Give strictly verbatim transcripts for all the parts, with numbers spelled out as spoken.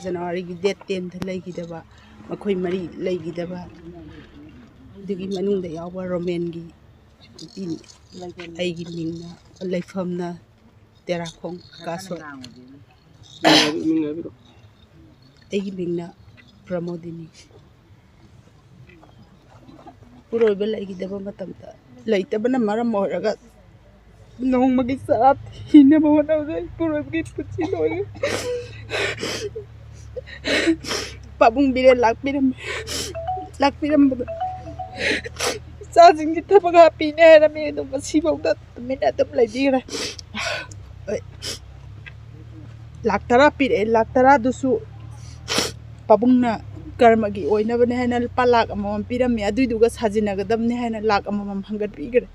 ꯖꯅꯋꯥꯔꯤꯒꯤ ꯗꯦꯠ ꯇꯦꯟꯗ ꯂꯩꯈꯤꯗꯕ, ꯃꯈꯣꯏ ꯃꯔꯤ ꯂꯩꯈꯤꯗꯕ, ꯑꯗꯨꯒꯤ ꯃꯅꯨꯡꯗ ꯌꯥꯎꯕ ꯔꯣꯃꯦꯟꯒꯤ ꯅꯨꯄꯤꯅꯤ꯫ ꯑꯩꯒꯤ ꯃꯤꯡꯅ, ꯂꯩꯐꯝꯅ ꯇꯦꯔꯥꯈꯣꯡ ꯀꯥꯁꯣꯏ꯫ ꯃꯤꯡ ꯍꯥꯏꯕꯤꯔꯣ꯫ ꯑꯩꯒꯤ ꯃꯤꯡꯅ ꯄ꯭ꯔꯃꯣꯗꯤꯅꯤ꯫ ꯏꯄꯨꯔꯣꯏꯕ ꯂꯩꯈꯤꯗꯕ ꯃꯇꯝꯗ, ꯂꯩꯇꯕꯅ ꯃꯔꯝ ꯑꯣꯏꯔꯒ ꯅꯣꯡꯃꯒꯤ ꯆꯔꯥ ꯍꯤꯡꯅꯕ ꯍꯣꯠꯅꯕꯗ ꯏꯄꯨꯔꯣꯏꯕꯒꯤ ꯄꯨꯟꯁꯤ ꯂꯣꯏꯔꯦ꯫ ꯄꯥꯕꯨꯡ ꯕꯤꯔꯦꯟ ꯂꯥꯛꯄꯤꯔꯝꯃꯦ꯫ ꯂꯥꯛꯄꯤꯔꯝꯕꯗ ꯏꯆꯥꯁꯤꯡꯒꯤ ꯊꯕꯛ ꯍꯥꯞꯄꯤꯅꯦ ꯍꯥꯏꯔꯝꯃꯤ, ꯑꯗꯨ ꯉꯁꯤꯐꯥꯎꯗ ꯇꯨꯃꯤꯟꯅ ꯑꯗꯨꯝ ꯂꯩꯕꯤꯈ꯭ꯔꯦ꯫ ꯍꯣꯏ꯫ ꯂꯥꯛ ꯇꯔꯥ ꯄꯤꯔꯛꯑꯦ꯫ ꯂꯥꯛ ꯇꯔꯥꯗꯨꯁꯨ ꯄꯥꯕꯨꯡꯅ ꯀꯔꯃꯒꯤ ꯑꯣꯏꯅꯕꯅꯦ ꯍꯥꯏꯅ ꯂꯨꯄꯥ ꯂꯥꯛ ꯑꯃꯃꯝ ꯄꯤꯔꯝꯃꯦ꯫ ꯑꯗꯨꯏꯗꯨꯒ ꯁꯥꯖꯤꯟꯅꯒꯗꯕꯅꯦ ꯍꯥꯏꯅ ꯂꯥꯛ ꯑꯃꯃꯝ ꯍꯪꯒꯠꯄꯤꯈ꯭ꯔꯦ꯫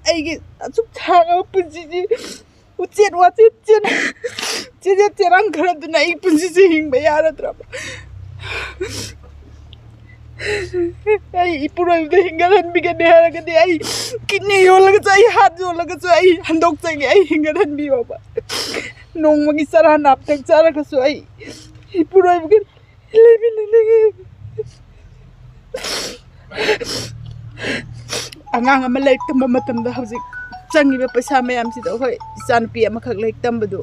ꯑꯩꯒꯤ ꯑꯁꯨꯛ ꯁꯥꯡꯉꯕ ꯄꯨꯟꯁꯤꯁꯤ ꯎꯆꯦꯠ ꯋꯥꯆꯦꯠ ꯆꯦꯟ-, ꯆꯦꯖꯦꯠ ꯆꯦꯔꯥꯡ ꯈꯔꯗꯨꯅ ꯑꯩ ꯄꯨꯟꯁꯤꯁꯦ ꯍꯤꯡꯕ ꯌꯥꯔꯗ꯭ꯔꯕ? ꯑꯩ ꯏꯄꯨꯔꯣꯏꯕꯗ ꯍꯤꯡꯒꯠꯍꯟꯕꯤꯒꯅꯤ ꯍꯥꯏꯔꯒꯗꯤ, ꯑꯩ ꯀꯤꯠꯅꯤ ꯌꯣꯜꯂꯒꯁꯨ, ꯑꯩ ꯍꯥꯔꯠ ꯌꯣꯜꯂꯒꯁꯨ ꯑꯩ ꯍꯟꯗꯣꯛꯆꯒꯦ, ꯑꯩ ꯍꯤꯡꯒꯠꯍꯟꯕꯤꯌꯣꯕ꯫ ꯅꯣꯡꯃꯒꯤ ꯆꯔꯥ ꯅꯥꯞꯇꯪ ꯆꯥꯔꯒꯁꯨ ꯑꯩ ꯏꯄꯨꯔꯣꯏꯕꯒ ꯂꯩꯃꯤꯟꯅꯅꯤꯡꯉꯤ꯫ ꯑꯉꯥꯡ ꯑꯃ ꯂꯥꯏꯔꯤꯛ ꯇꯝꯕ ꯃꯇꯝꯗ ꯍꯧꯖꯤꯛ ꯆꯪꯉꯤꯕ ꯄꯩꯁꯥ ꯃꯌꯥꯝꯁꯤꯗ, ꯍꯣꯏ, ꯏꯆꯥꯅꯨꯄꯤ ꯑꯃꯈꯛ ꯂꯥꯏꯔꯤꯛ ꯇꯝꯕꯗꯨ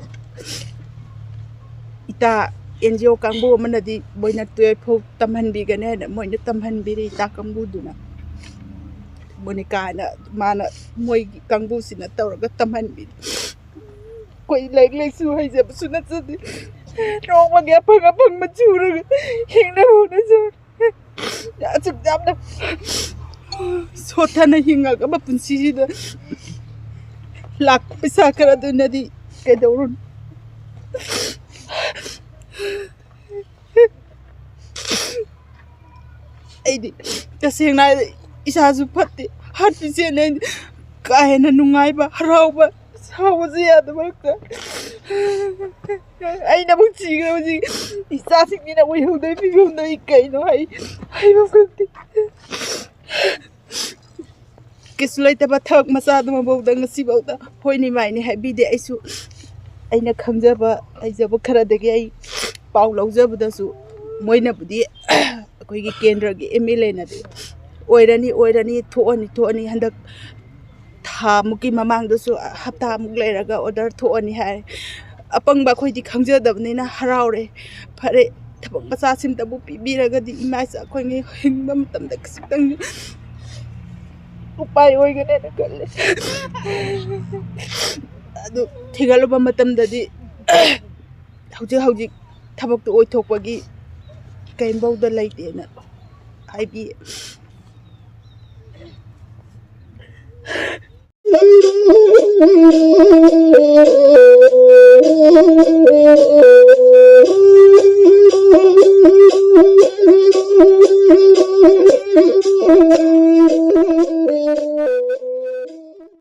ꯏꯇꯥ ꯑꯦꯟ ꯖꯤ ꯑꯣ ꯀꯥꯡꯕꯨ ꯑꯃꯅꯗꯤ ꯃꯣꯏꯅ ꯇꯨꯌꯦꯜꯐ ꯐꯥꯎ ꯇꯝꯍꯟꯕꯤꯒꯅꯤ ꯍꯥꯏꯅ ꯃꯣꯏꯅ ꯇꯝꯍꯟꯕꯤꯔꯤ, ꯏꯇꯥ ꯀꯥꯡꯕꯨꯗꯨꯅ꯫ ꯃꯣꯅꯤꯀꯥ ꯍꯥꯏꯅ ꯃꯥꯅ, ꯃꯣꯏꯒꯤ ꯀꯥꯡꯕꯨꯁꯤꯅ ꯇꯧꯔꯒ ꯇꯝꯍꯟꯕꯤꯔꯤ꯫ ꯑꯩꯈꯣꯏ ꯂꯥꯏꯔꯤꯛ ꯂꯥꯏꯁꯨ ꯍꯩꯖꯕꯁꯨ ꯅꯠꯆꯗꯦ꯫ ꯅꯣꯡꯃꯒꯤ ꯑꯐꯪ ꯑꯐꯪꯕ ꯆꯨꯔꯒ ꯍꯤꯡꯅꯕ ꯍꯣꯠꯅꯖꯕꯅꯤ꯫ ꯑꯁꯨꯛ ꯌꯥꯝꯅ ꯁꯣꯠꯊꯅ ꯍꯤꯡꯉꯛꯂꯕ ꯄꯨꯟꯁꯤꯁꯤꯗ ꯂꯥꯛꯄ ꯄꯩꯁꯥ ꯈꯔꯗꯨꯅꯗꯤ ꯀꯩꯗꯧꯔꯨꯅꯤ? ꯑꯩꯗꯤ ꯇꯁꯦꯡꯅ ꯍꯥꯏꯔꯗꯤ ꯏꯁꯥꯁꯨ ꯐꯠꯇꯦ, ꯍꯥꯠꯄꯤ ꯆꯦꯟꯅꯩ꯫ ꯀꯥ ꯍꯦꯟꯅ ꯅꯨꯡꯉꯥꯏꯕ, ꯍꯔꯥꯎꯕ, ꯁꯥꯎꯕꯁꯨ ꯌꯥꯗꯕ ꯃꯔꯛꯇ ꯑꯩꯅ ꯑꯃꯨꯛ ꯁꯤꯈ꯭ꯔꯦ꯫ ꯍꯧꯖꯤꯛ ꯏꯆꯥꯁꯤꯡꯁꯤꯅ ꯑꯣꯏꯍꯧꯗꯕ ꯐꯤꯕꯝꯗ ꯑꯩ ꯀꯩꯅꯣ ꯍꯥꯏ-, ꯍꯥꯏꯕ ꯈꯪꯗꯦ꯫ ꯀꯩꯁꯨ ꯂꯩꯇꯕ ꯊꯕꯛ ꯃꯆꯥꯗꯨꯃꯐꯥꯎꯗ ꯉꯁꯤꯐꯥꯎꯗ ꯍꯣꯏꯅꯤ ꯃꯥꯏꯅꯤ ꯍꯥꯏꯕꯤꯗꯦ꯫ ꯑꯩꯁꯨ ꯑꯩꯅ ꯈꯪꯖꯕ ꯍꯩꯖꯕ ꯈꯔꯗꯒꯤ ꯑꯩ ꯄꯥꯎ ꯂꯧꯖꯕꯗꯁꯨ, ꯃꯣꯏꯅꯕꯨꯗꯤ ꯑꯩꯈꯣꯏꯒꯤ ꯀꯦꯟꯗ꯭ꯔꯒꯤ ꯑꯦꯝ ꯑꯦꯜ ꯑꯦꯅꯗꯤ ꯑꯣꯏꯔꯅꯤ, ꯑꯣꯏꯔꯅꯤ, ꯊꯣꯛꯑꯅꯤ, ꯊꯣꯛꯑꯅꯤ, ꯍꯟꯗꯛ ꯊꯥꯃꯨꯛꯀꯤ ꯃꯃꯥꯡꯗꯁꯨ ꯍꯞꯇꯥꯃꯨꯛ ꯂꯩꯔꯒ ꯑꯣꯔꯗꯔ ꯊꯣꯛꯑꯅꯤ ꯍꯥꯏ꯫ ꯑꯄꯪꯕ ꯑꯩꯈꯣꯏꯗꯤ ꯈꯪꯖꯗꯕꯅꯤꯅ ꯍꯔꯥꯎꯔꯦ꯫ ꯐꯔꯦ, ꯊꯕꯛ ꯃꯆꯥꯁꯤꯝꯇꯕꯨ ꯄꯤꯕꯤꯔꯒꯗꯤ ꯏꯃꯥ ꯏꯆꯥ ꯑꯩꯈꯣꯏꯅ ꯍꯤꯡꯕ ꯃꯇꯝꯗ ꯈꯤꯇꯪ ꯎꯄꯥꯏ ꯑꯣꯏꯒꯅꯦꯅ ꯈꯜꯂꯦ꯫ ꯑꯗꯨ ꯊꯤꯒꯠꯂꯨꯕ ꯃꯇꯝꯗꯗꯤ ꯍꯧꯖꯤꯛ ꯍꯧꯖꯤꯛ ꯊꯕꯛꯇꯨ ꯑꯣꯏꯊꯣꯛꯄꯒꯤ ꯀꯔꯤꯝꯐꯥꯎꯗ ꯂꯩꯇꯦꯅ ꯍꯥꯏꯕꯤ꯫